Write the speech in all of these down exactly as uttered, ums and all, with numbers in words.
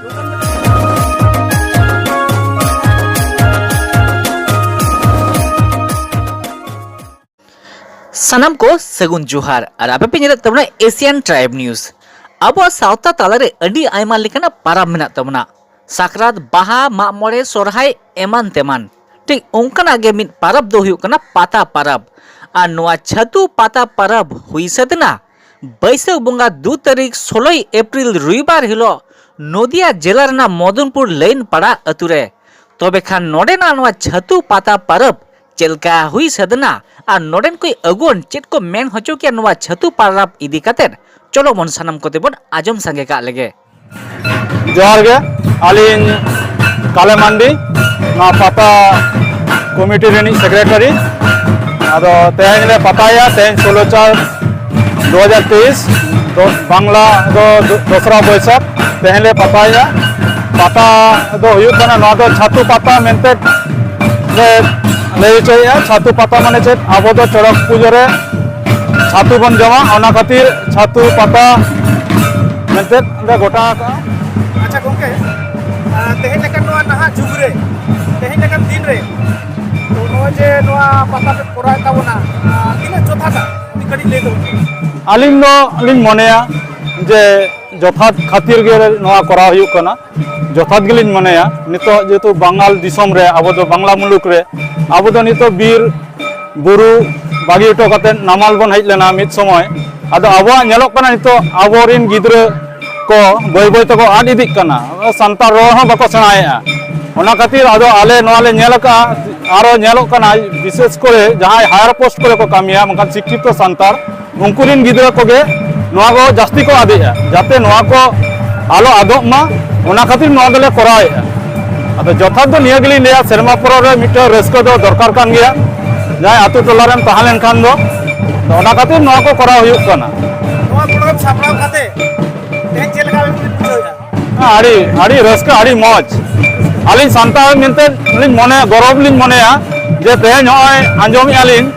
ᱥᱟᱱᱟᱢ ᱠᱚ ᱥᱟᱹᱜᱩᱱ ᱡᱚᱦᱟᱨ ᱟᱨ ᱟᱯᱮ ᱯᱮ ᱧᱮᱞᱮᱫ ᱛᱟᱵᱚᱱᱟ Asian Tribe News᱾ ᱟᱵᱚᱣᱟᱜ ᱥᱟᱶᱛᱟ ᱛᱟᱞᱟᱨᱮ ᱟᱹᱰᱤ ᱟᱭᱢᱟ ᱞᱮᱠᱟᱱᱟᱜ ᱯᱟᱨᱟᱵᱽ ᱢᱮᱱᱟᱜ ᱛᱟᱵᱚᱱᱟ, ᱥᱟᱠᱨᱟᱛ, ᱵᱟᱦᱟ, ᱢᱟᱜ ᱢᱚᱬᱮ, ᱥᱚᱨᱦᱟᱭ, ᱮᱢᱟᱱ ᱛᱮᱢᱟᱱ᱾ ᱴᱷᱤᱠ ᱚᱱᱠᱟᱱᱟᱜ ᱜᱮ ᱢᱤᱫ ᱯᱟᱨᱟᱵᱽ ᱫᱚ ᱦᱩᱭᱩᱜ ᱠᱟᱱᱟ ᱯᱟᱛᱟ ᱯᱟᱨᱟᱵᱽ᱾ ᱟᱨ ᱱᱚᱣᱟ ᱪᱷᱟᱹᱛᱩ ᱯᱟᱛᱟ ᱯᱟᱨᱟᱵᱽ ᱦᱩᱭ ᱥᱟᱹᱛ ᱮᱱᱟ ᱵᱟᱹᱭᱥᱟᱹᱠᱷ ᱵᱚᱸᱜᱟ ᱫᱩ ᱛᱟᱹᱨᱤᱠᱷ ᱥᱳᱞᱳᱭ ᱮᱯᱨᱤᱞ ᱨᱚᱵᱤᱵᱟᱨ ᱦᱤᱞᱳᱜ ᱱᱚᱫᱤᱭᱟ ᱡᱮᱞᱟ ᱨᱮᱱᱟᱜ ᱢᱚᱫᱚᱱᱯᱩᱨ ᱞᱟᱹᱭᱤᱱ ᱯᱟᱲᱟ ᱟᱹᱛᱩ ᱨᱮ᱾ ᱛᱚᱵᱮ ᱠᱷᱟᱱ ᱱᱚᱰᱮᱱᱟᱜ ᱱᱚᱣᱟ ᱪᱷᱟᱹᱛᱩ ᱯᱟᱛᱟ ᱯᱟᱨᱟᱵᱽ ᱪᱮᱫ ᱞᱮᱠᱟ ᱦᱩᱭ ᱥᱟᱹᱛ ᱮᱱᱟ ᱟᱨ ᱱᱚᱰᱮᱱ ᱠᱚ ᱟᱹᱜᱩᱣᱟᱹᱱ ᱪᱮᱫ ᱠᱚ ᱢᱮᱱ ᱦᱚᱪᱚ ᱠᱮᱭᱟ ᱱᱚᱣᱟ ᱪᱷᱟᱹᱛᱩ ᱯᱟᱨᱟᱵᱽ ᱤᱫᱤ ᱠᱟᱛᱮᱫ, ᱪᱚᱞᱚ ᱵᱚᱱ ᱥᱟᱱᱟᱢ ᱠᱚᱛᱮ ᱵᱚᱱ ᱟᱸᱡᱚᱢ ᱥᱟᱸᱜᱮ ᱠᱟᱜ ᱞᱮᱜᱮ᱾ ᱡᱚᱦᱟᱨ ᱜᱮ, ᱟᱹᱞᱤᱧ ᱠᱟᱞᱮ ᱢᱟᱱᱰᱤ, ᱱᱚᱣᱟ ᱯᱟᱛᱟ ᱠᱚᱢᱤᱴᱤ ᱨᱤᱱᱤᱡ ᱥᱮᱠᱨᱮᱴᱟᱨᱤ᱾ ᱟᱫᱚ ᱛᱮᱦᱮᱧ ᱞᱮ ᱯᱟᱛᱟᱭᱟ, ᱛᱮᱦᱮᱧ ᱥᱳᱞᱳ ᱪᱟᱨ ᱫᱩ ᱦᱟᱡᱟᱨ ᱛᱮᱭᱤᱥ, ᱫᱚ, ᱵᱟᱝᱞᱟ ᱫᱚ ᱫᱚ, ᱫᱚᱥᱨᱟ ᱵᱟᱹᱭᱥᱟᱹᱠᱷ, ᱛᱮᱦᱮᱧ ᱞᱮ ᱯᱟᱛᱟᱭᱟ᱾ ᱯᱟᱛᱟ ᱫᱚ ᱦᱩᱭᱩᱜ ᱠᱟᱱᱟ, ᱱᱚᱣᱟ ᱫᱚ ᱪᱷᱟᱛᱩ ᱯᱟᱛᱟ ᱢᱮᱱᱛᱮ ᱞᱮ ᱞᱟᱹᱭ ᱦᱚᱪᱚᱭᱮᱫᱼᱟ᱾ ᱪᱷᱟᱛᱩ ᱯᱟᱛᱟ ᱢᱟᱱᱮ ᱪᱮᱫ? ᱟᱵᱚ ᱫᱚ ᱪᱚᱲᱚᱠ ᱯᱩᱡᱟᱹ ᱨᱮ ᱪᱷᱟᱛᱩ ᱵᱚᱱ ᱡᱚᱢᱟ, ᱚᱱᱟ ᱠᱷᱟᱹᱛᱤᱨ ᱪᱷᱟᱛᱩ ᱯᱟᱛᱟ ᱢᱮᱱᱛᱮ ᱞᱮ ᱜᱚᱴᱟ ᱟᱠᱟᱫᱼᱟ᱾ ᱟᱪᱪᱷᱟ ᱜᱚᱝᱠᱮ, ᱟᱨ ᱛᱮᱦᱮᱧ ᱞᱮᱠᱟᱱ ᱱᱚᱣᱟ ᱱᱟᱦᱟᱜ ᱡᱩᱜᱽ ᱨᱮ, ᱛᱮᱦᱮᱧ ᱞᱮᱠᱟᱱ ᱫᱤᱱ ᱨᱮ, ᱛᱚ ᱱᱚᱜᱼᱚᱭ ᱡᱮ ᱱᱚᱣᱟ ᱯᱟᱛᱟ ᱯᱮ ᱠᱚᱨᱟᱣᱮᱫ ᱛᱟᱵᱚᱱᱟ, ᱟᱨ ᱛᱤᱱᱟᱹᱜ ᱡᱚᱛᱷᱟᱛᱟ? ᱠᱟᱹᱴᱤᱡ ᱞᱟᱹᱭ ᱛᱟᱵᱚᱱ ᱯᱮ᱾ ᱟᱹᱞᱤᱧ ᱫᱚ ᱞᱤᱧ ᱢᱚᱱᱮᱭᱟ ᱡᱮ ᱡᱚᱛᱷᱟᱛ ᱠᱷᱟᱹᱛᱤᱨ ᱜᱮ ᱱᱚᱣᱟ ᱠᱚᱨᱟᱣ ᱦᱩᱭᱩᱜ ᱠᱟᱱᱟ, ᱡᱚᱛᱷᱟᱛ ᱜᱮᱞᱤᱧ ᱢᱚᱱᱮᱭᱟ᱾ ᱱᱤᱛᱚᱜ ᱡᱮᱦᱮᱛᱩ ᱵᱟᱝᱜᱟᱞ ᱫᱤᱥᱚᱢ ᱨᱮ, ᱟᱵᱚ ᱫᱚ ᱵᱟᱝᱞᱟ ᱢᱩᱞᱩᱠ ᱨᱮ, ᱟᱵᱚ ᱫᱚ ᱱᱤᱛᱚᱜ ᱵᱤᱨ ᱵᱩᱨᱩ ᱵᱟᱹᱜᱤ ᱦᱚᱴᱚ ᱠᱟᱛᱮᱫ ᱱᱟᱢᱟᱞ ᱵᱚᱱ ᱦᱮᱡ ᱞᱮᱱᱟ ᱢᱤᱫ ᱥᱚᱢᱚᱭ᱾ ᱟᱫᱚ ᱟᱵᱚᱣᱟᱜ ᱧᱮᱞᱚᱜ ᱠᱟᱱᱟ ᱱᱤᱛᱚᱜ ᱟᱵᱚᱨᱮᱱ ᱜᱤᱫᱽᱨᱟᱹ ᱠᱚ ᱵᱟᱹᱭ ᱵᱟᱹᱭ ᱛᱮᱠᱚ ᱟᱫ ᱤᱫᱤᱜ ᱠᱟᱱᱟ, ᱥᱟᱱᱛᱟᱲ ᱨᱚᱲ ᱦᱚᱸ ᱵᱟᱠᱚ ᱥᱮᱬᱟᱭᱮᱫᱼᱟ᱾ ᱚᱱᱟ ᱠᱷᱟᱹᱛᱤᱨ ᱟᱫᱚ ᱟᱞᱮ ᱱᱚᱣᱟ ᱞᱮ ᱧᱮᱞ ᱟᱠᱟᱫᱼᱟ, ᱟᱨᱚ ᱧᱮᱞᱚᱜ ᱠᱟᱱᱟ ᱵᱤᱥᱮᱥ ᱠᱚᱨᱮ ᱡᱟᱦᱟᱸᱭ ᱦᱟᱭᱟᱨ ᱯᱳᱥᱴ ᱠᱚᱨᱮ ᱠᱚ ᱠᱟᱹᱢᱤᱭᱟ, ᱵᱟᱝᱠᱷᱟᱱ ᱥᱤᱠᱠᱷᱤᱛᱚ ᱥᱟᱱᱛᱟᱲ, ᱩᱱᱠᱩ ᱨᱮᱱ ᱜᱤᱫᱽᱨᱟᱹ ᱠᱚᱜᱮ ᱱᱚᱣᱟ ᱠᱚ ᱡᱟᱹᱥᱛᱤ ᱠᱚ ᱟᱫᱮᱜᱼᱟ, ᱡᱟᱛᱮ ᱱᱚᱣᱟ ᱠᱚ ᱟᱞᱚ ᱟᱫᱚᱜ ᱢᱟ, ᱚᱱᱟ ᱠᱷᱟᱹᱛᱤᱨ ᱱᱚᱣᱟ ᱫᱚᱞᱮ ᱠᱚᱨᱟᱣᱮᱫᱼᱟ᱾ ᱟᱫᱚ ᱡᱚᱛᱷᱟᱛ ᱫᱚ ᱱᱤᱭᱟᱹ ᱜᱮᱞᱤᱧ ᱞᱟᱹᱭᱟ, ᱥᱮᱨᱢᱟ ᱯᱚᱨᱚᱵᱽ ᱨᱮ ᱢᱤᱫᱴᱟᱝ ᱨᱟᱹᱥᱠᱟᱹ ᱫᱚ ᱫᱚᱨᱠᱟᱨ ᱠᱟᱱ ᱜᱮᱭᱟ, ᱡᱟᱦᱟᱸᱭ ᱟᱛᱳ ᱴᱚᱞᱟ ᱨᱮᱢ ᱛᱟᱦᱮᱸ ᱞᱮᱱᱠᱷᱟᱱ ᱫᱚ᱾ ᱟᱫᱚ ᱚᱱᱟ ᱠᱷᱟᱹᱛᱤᱨ ᱱᱚᱣᱟ ᱠᱚ ᱠᱚᱨᱟᱣ ᱦᱩᱭᱩᱜ ᱠᱟᱱᱟ᱾ ᱱᱚᱣᱟ ᱯᱨᱳᱜᱨᱟᱢ ᱥᱟᱯᱲᱟᱣ ᱠᱟᱛᱮ ᱛᱮᱦᱮᱧ ᱪᱮᱫ ᱞᱮᱠᱟ ᱵᱤᱱ ᱵᱩᱡᱷᱟᱹᱣᱮᱫᱼᱟ? ᱟᱹᱰᱤ, ᱟᱹᱰᱤ ᱨᱟᱹᱥᱠᱟᱹ, ᱟᱹᱰᱤ ᱢᱚᱡᱽ᱾ ᱟᱹᱞᱤᱧ ᱥᱟᱱᱛᱟᱲ ᱢᱮᱱᱛᱮ ᱞᱤᱧ ᱢᱚᱱᱮᱭᱟ, ᱜᱚᱨᱚᱵᱽ ᱞᱤᱧ ᱢᱚᱱᱮᱭᱟ ᱡᱮ ᱛᱮᱦᱮᱧ ᱱᱚᱜᱼᱚᱭ ᱟᱸᱡᱚᱢᱮᱫᱼᱟ ᱞᱤᱧ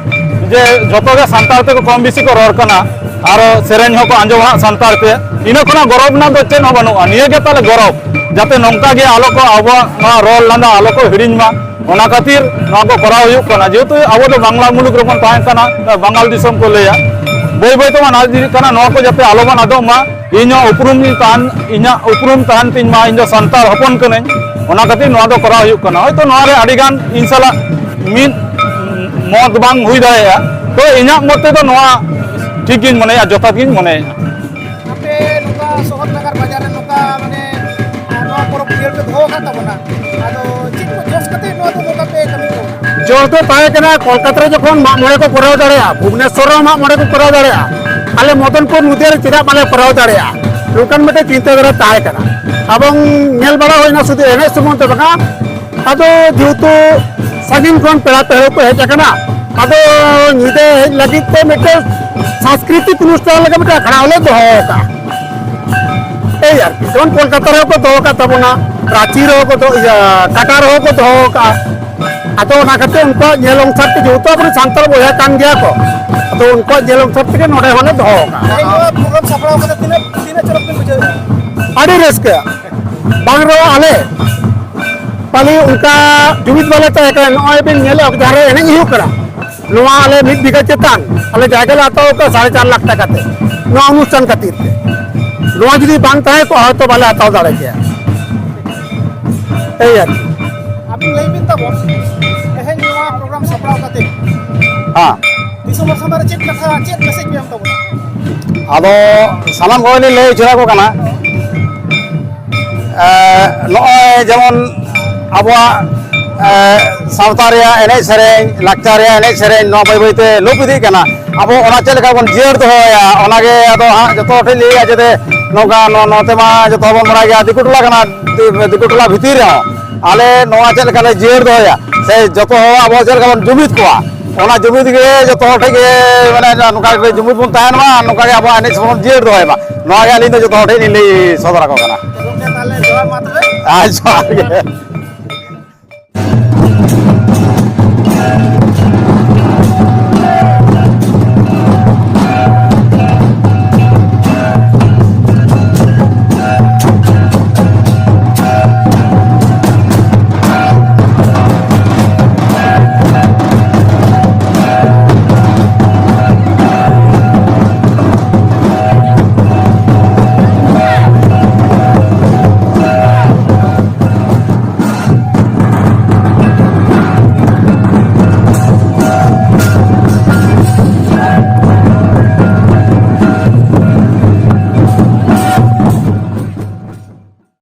ᱡᱮ ᱡᱷᱚᱛᱚ ᱜᱮ ᱥᱟᱱᱛᱟᱲ ᱛᱮᱠᱚ ᱠᱚᱢ ᱵᱮᱥᱤ ᱠᱚ ᱨᱚᱲ ᱠᱟᱱᱟ, ᱟᱨᱚ ᱥᱮᱨᱮᱧ ᱦᱚᱸᱠᱚ ᱟᱸᱡᱚᱢᱟ ᱦᱟᱸᱜ ᱥᱟᱱᱛᱟᱲ ᱛᱮ᱾ ᱤᱱᱟᱹ ᱠᱷᱚᱱᱟᱜ ᱜᱚᱨᱚᱵᱽ ᱨᱮᱱᱟᱜ ᱫᱚ ᱪᱮᱫ ᱦᱚᱸ ᱵᱟᱹᱱᱩᱜᱼᱟ, ᱱᱤᱭᱟᱹ ᱜᱮ ᱛᱟᱞᱮ ᱜᱚᱨᱚᱵᱽ᱾ ᱡᱟᱛᱮ ᱱᱚᱝᱠᱟ ᱜᱮ ᱟᱞᱚ ᱠᱚ, ᱟᱵᱚᱣᱟᱜ ᱱᱚᱣᱟ ᱨᱚᱲ ᱞᱟᱸᱫᱟ ᱟᱞᱚ ᱠᱚ ᱦᱤᱲᱤᱧ ᱢᱟ, ᱚᱱᱟ ᱠᱷᱟᱹᱛᱤᱨ ᱱᱚᱣᱟ ᱠᱚ ᱠᱚᱨᱟᱣ ᱦᱩᱭᱩᱜ ᱠᱟᱱᱟ᱾ ᱡᱮᱦᱮᱛᱩ ᱟᱵᱚ ᱫᱚ ᱵᱟᱝᱞᱟ ᱢᱩᱞᱩᱠ ᱨᱮᱵᱚᱱ ᱛᱟᱦᱮᱸ ᱠᱟᱱᱟ, ᱵᱟᱝᱜᱟᱞ ᱫᱤᱥᱚᱢ ᱠᱚ ᱞᱟᱹᱭᱟ, ᱵᱟᱹᱭ ᱵᱟᱹᱭ ᱛᱮᱵᱚᱱ ᱟᱫ ᱤᱫᱤᱜ ᱠᱟᱱᱟ᱾ ᱱᱚᱣᱟ ᱠᱚ ᱡᱟᱛᱮ ᱟᱞᱚᱵᱚᱱ ᱟᱫᱚᱜ ᱢᱟ, ᱤᱧ ᱦᱚᱸ ᱩᱯᱨᱩᱢ ᱤᱧ ᱛᱟᱦᱮᱱ, ᱤᱧᱟᱹᱜ ᱩᱯᱨᱩᱢ ᱛᱟᱦᱮᱱ ᱛᱤᱧ ᱢᱟ, ᱤᱧ ᱫᱚ ᱥᱟᱱᱛᱟᱲ ᱦᱚᱯᱚᱱ ᱠᱟᱹᱱᱟᱹᱧ, ᱚᱱᱟ ᱠᱷᱟᱹᱛᱤᱨ ᱱᱚᱣᱟ ᱫᱚ ᱠᱚᱨᱟᱣ ᱦᱩᱭᱩᱜ ᱠᱟᱱᱟ᱾ ᱦᱚᱭᱛᱳ ᱱᱚᱣᱟ ᱨᱮ ᱟᱹᱰᱤ ᱜᱟᱱ ᱤᱧ ᱥᱟᱞᱟᱜ ᱢᱤᱫ ᱢᱚᱛ ᱵᱟᱝ ᱦᱩᱭ ᱫᱟᱲᱮᱭᱟᱜᱼᱟ, ᱛᱚ ᱤᱧᱟᱹᱜ ᱢᱚᱛ ᱛᱮᱫᱚ ᱱᱚᱣᱟ ᱴᱷᱤᱠ ᱜᱤᱧ ᱢᱚᱱᱮᱭᱟ, ᱡᱚᱛᱷᱟᱛ ᱜᱤᱧ ᱢᱚᱱᱮᱭᱟ᱾ ᱟᱯᱮ ᱱᱚᱝᱠᱟ ᱥᱚᱦᱚᱨ ᱱᱟᱜᱟᱨ ᱵᱟᱡᱟᱨ ᱨᱮ ᱱᱚᱝᱠᱟ ᱢᱟᱱᱮ, ᱟᱨ ᱱᱚᱣᱟ ᱯᱚᱨᱚᱵᱽ ᱯᱤᱭᱟᱹᱨ ᱯᱮ ᱫᱚᱦᱚ ᱟᱠᱟᱫ ᱛᱟᱵᱚᱱᱟ, ᱟᱫᱚ ᱪᱮᱫ ᱠᱚ ᱡᱚᱥ ᱠᱟᱛᱮ ᱱᱚᱣᱟ ᱫᱚ ᱱᱚᱝᱠᱟ ᱯᱮ ᱠᱟᱹᱢᱤ ᱠᱟᱱᱟ? ᱡᱚᱥ ᱫᱚ ᱛᱟᱦᱮᱸ ᱠᱟᱱᱟ ᱠᱳᱞᱠᱟᱛᱟ ᱨᱮ ᱡᱚᱠᱷᱚᱱ ᱢᱟᱜ ᱢᱚᱬᱮ ᱠᱚ ᱠᱚᱨᱟᱣ ᱫᱟᱲᱮᱭᱟᱜᱼᱟ, ᱵᱷᱩᱵᱽᱱᱮᱥᱚᱨ ᱨᱮᱦᱚᱸ ᱢᱟᱜ ᱢᱚᱬᱮ ᱠᱚ ᱠᱚᱨᱟᱣ ᱫᱟᱲᱮᱭᱟᱜᱼᱟ, ᱟᱞᱮ ᱢᱚᱫᱚᱱᱯᱩᱨ ᱱᱚᱫᱤᱭᱟ ᱨᱮ ᱪᱮᱫᱟᱜ ᱵᱟᱞᱮ ᱠᱚᱨᱟᱣ ᱫᱟᱲᱮᱭᱟᱜᱼᱟ, ᱱᱚᱝᱠᱟᱱ ᱢᱤᱫᱴᱮᱱ ᱪᱤᱱᱛᱟᱹ ᱫᱷᱟᱨᱟ ᱛᱟᱦᱮᱸ ᱠᱟᱱᱟ᱾ ᱮᱵᱚᱝ ᱧᱮᱞ ᱵᱟᱲᱟ ᱦᱩᱭᱱᱟ ᱥᱩᱫᱷᱩ ᱮᱱᱮᱡ ᱥᱩᱢᱩᱝ ᱫᱚ ᱵᱟᱝᱟ, ᱟᱫᱚ ᱡᱮᱦᱮᱛᱩ ᱥᱟᱺᱜᱤᱧ ᱠᱷᱚᱱ ᱯᱮᱲᱟ ᱯᱟᱹᱲᱦᱟᱹ ᱠᱚ ᱦᱮᱡ ᱟᱠᱟᱱᱟ, ᱟᱫᱚ ᱧᱤᱫᱟᱹ ᱦᱮᱡ ᱞᱟᱹᱜᱤᱫ ᱛᱮ ᱢᱤᱫᱴᱮᱱ ᱥᱟᱝᱥᱠᱨᱤᱛᱤᱠ ᱚᱱᱩᱥᱴᱷᱟᱱ ᱞᱮᱠᱟ ᱢᱤᱫᱴᱮᱱ ᱟᱠᱷᱲᱟ ᱦᱚᱸᱞᱮ ᱫᱚᱦᱚ ᱟᱠᱟᱫᱼᱟ᱾ ᱮᱭ ᱟᱨᱠᱤ, ᱡᱮᱢᱚᱱ ᱠᱳᱞᱠᱟᱛᱟ ᱨᱮᱦᱚᱸ ᱠᱚ ᱫᱚᱦᱚ ᱟᱠᱟᱫ ᱛᱟᱵᱚᱱᱟ, ᱨᱟᱸᱪᱤ ᱨᱮᱦᱚᱸ ᱠᱚ ᱫᱚᱦᱚ, ᱤᱭᱟᱹ, ᱠᱟᱴᱟ ᱨᱮᱦᱚᱸ ᱠᱚ ᱫᱚᱦᱚ ᱟᱠᱟᱫᱼᱟ᱾ ᱟᱫᱚ ᱚᱱᱟ ᱠᱷᱟᱹᱛᱤᱨ ᱩᱱᱠᱩᱣᱟᱜ ᱧᱮᱞ ᱚᱝᱥᱟᱨ ᱛᱮ, ᱡᱮᱦᱮᱛᱩ ᱟᱵᱚᱨᱮᱱ ᱥᱟᱱᱛᱟᱲ ᱵᱚᱭᱦᱟ ᱠᱟᱱ ᱜᱮᱭᱟ ᱠᱚ, ᱟᱫᱚ ᱩᱱᱠᱩᱣᱟᱜ ᱧᱮᱞ ᱚᱝᱥᱟᱨ ᱛᱮᱜᱮ ᱱᱚᱰᱮ ᱦᱚᱸᱞᱮ ᱫᱚᱦᱚ ᱟᱠᱟᱫᱼᱟ᱾ ᱛᱮᱦᱮᱧ ᱱᱚᱣᱟ ᱯᱨᱳᱜᱨᱟᱢ ᱥᱟᱯᱲᱟᱣ ᱠᱟᱛᱮ ᱛᱤᱱᱟᱹᱜ, ᱛᱤᱱᱟᱹᱜ ᱪᱚᱨᱚᱠ ᱵᱤᱱ ᱵᱩᱡᱷᱟᱹᱣᱮᱫᱼᱟ? ᱟᱹᱰᱤ ᱨᱟᱹᱥᱠᱟᱹ᱾ ᱵᱟᱝ ᱨᱮᱦᱚᱸ ᱟᱞᱮ ᱯᱟᱞᱮ ᱚᱱᱠᱟ ᱡᱩᱢᱤᱫ ᱵᱟᱞᱮ ᱛᱟᱦᱮᱸ ᱠᱟᱱᱟ᱾ ᱱᱚᱜᱼᱚᱭ ᱵᱤᱱ ᱧᱮᱞᱮᱫ ᱡᱟᱦᱟᱸ ᱨᱮ ᱮᱱᱮᱡ ᱦᱩᱭᱩᱜ ᱠᱟᱱᱟ, ᱱᱚᱣᱟ ᱟᱞᱮ ᱢᱤᱫ ᱵᱤᱜᱷᱟᱹ ᱪᱮᱛᱟᱱ ᱟᱞᱮ ᱡᱟᱭᱜᱟ ᱞᱮ ᱦᱟᱛᱟᱣ ᱠᱟᱜᱼᱟ ᱥᱟᱲᱮ ᱪᱟᱨ ᱞᱟᱠᱷ ᱴᱟᱠᱟ ᱛᱮ, ᱱᱚᱣᱟ ᱚᱱᱩᱥᱴᱷᱟᱱ ᱠᱷᱟᱹᱛᱤᱨ ᱛᱮ᱾ ᱱᱚᱣᱟ ᱡᱩᱫᱤ ᱵᱟᱝ ᱛᱟᱦᱮᱸ ᱠᱚᱜᱼᱟ, ᱦᱚᱭᱛᱳ ᱵᱟᱞᱮ ᱦᱟᱛᱟᱣ ᱫᱟᱲᱮ ᱠᱮᱭᱟ᱾ ᱮᱭ ᱟᱨᱠᱤ᱾ ᱟᱹᱵᱤᱱ ᱞᱟᱹᱭ ᱵᱤᱱ ᱛᱟᱵᱚᱱ, ᱛᱮᱦᱮᱧ ᱱᱚᱣᱟ ᱯᱨᱳᱜᱨᱟᱢ ᱥᱟᱯᱲᱟᱣ ᱠᱟᱛᱮ ᱦᱮᱸ᱾ ᱫᱤᱥᱚᱢ ᱦᱚᱲ ᱥᱟᱢᱟᱝ ᱨᱮ ᱪᱮᱫ ᱠᱟᱛᱷᱟ, ᱪᱮᱫ ᱢᱮᱥᱮᱡᱽ ᱯᱮ ᱮᱢ ᱛᱟᱵᱚᱱᱟ? ᱟᱫᱚ ᱥᱟᱱᱟᱢ ᱠᱚᱜᱮ ᱞᱤᱧ ᱞᱟᱹᱭ ᱩᱪᱟᱹᱲ ᱟᱠᱚ ᱠᱟᱱᱟ, ᱮ, ᱱᱚᱜᱼᱚᱭ ᱡᱮᱢᱚᱱ ᱟᱵᱚᱣᱟᱜ, ᱮ, ᱥᱟᱶᱛᱟ ᱨᱮᱭᱟᱜ ᱮᱱᱮᱡ ᱥᱮᱨᱮᱧ, ᱞᱟᱠᱪᱟᱨ ᱨᱮᱭᱟᱜ ᱮᱱᱮᱡ ᱥᱮᱨᱮᱧ, ᱱᱚᱣᱟ ᱵᱟᱹᱭ ᱵᱟᱹᱭᱛᱮ ᱞᱩᱯ ᱤᱫᱤᱜ ᱠᱟᱱᱟ᱾ ᱟᱵᱚ ᱚᱱᱟ ᱪᱮᱫ ᱞᱮᱠᱟ ᱵᱚᱱ ᱡᱤᱭᱟᱹᱲ ᱫᱚᱦᱚᱭᱟ, ᱚᱱᱟᱜᱮ ᱟᱫᱚ ᱦᱟᱸᱜ ᱡᱚᱛᱚ ᱦᱚᱲ ᱴᱷᱮᱱ ᱞᱟᱹᱭᱟ, ᱡᱟᱛᱮ ᱱᱚᱝᱠᱟ ᱱᱚ-, ᱱᱚᱛᱮ ᱢᱟ ᱡᱚᱛᱚ ᱦᱚᱲ ᱵᱚᱱ ᱵᱟᱲᱟᱭ ᱜᱮᱭᱟ, ᱫᱤᱠᱩ ᱴᱚᱞᱟ ᱠᱟᱱᱟ, ᱫᱤ-, ᱫᱤᱠᱩ ᱴᱚᱞᱟ ᱵᱷᱤᱛᱤᱨ ᱨᱮᱦᱚᱸ ᱟᱞᱮ ᱱᱚᱣᱟ ᱪᱮᱫ ᱞᱮᱠᱟ ᱞᱮ ᱡᱤᱭᱟᱹᱲ ᱫᱚᱦᱚᱭᱟ, ᱥᱮ ᱡᱚᱛᱚ ᱦᱚᱲ ᱟᱵᱚ ᱪᱮᱫ ᱞᱮᱠᱟ ᱵᱚᱱ ᱡᱩᱢᱤᱫ ᱠᱚᱣᱟ, ᱚᱱᱟ ᱡᱩᱢᱤᱫ ᱜᱮ ᱡᱚᱛᱚ ᱦᱚᱲ ᱴᱷᱮᱱ ᱜᱮ, ᱢᱟᱱᱮ, ᱱᱚᱝᱠᱟ ᱜᱮ ᱡᱩᱢᱤᱫ ᱵᱚᱱ ᱛᱟᱦᱮᱱ ᱢᱟ, ᱱᱚᱝᱠᱟ ᱜᱮ ᱟᱵᱚᱣᱟᱜ ᱮᱱᱮᱡ ᱥᱮᱨᱮᱧ ᱵᱚᱱ ᱡᱤᱭᱟᱹᱲ ᱫᱚᱦᱚᱭ ᱢᱟ᱾ ᱱᱚᱣᱟ ᱜᱮ ᱟᱹᱞᱤᱧ ᱫᱚ ᱡᱚᱛᱚ ᱦᱚᱲ ᱴᱷᱮᱱ ᱞᱤᱧ ᱞᱟᱹᱭ ᱥᱚᱫᱚᱨ ᱟᱠᱚ ᱠᱟᱱᱟ᱾ ᱜᱚᱢᱠᱮ, ᱛᱟᱦᱚᱞᱮ ᱡᱚᱦᱟᱨ ᱢᱟ ᱛᱚᱵᱮ᱾ ᱟᱨ ᱡᱚᱦᱟᱨ ᱜᱮ᱾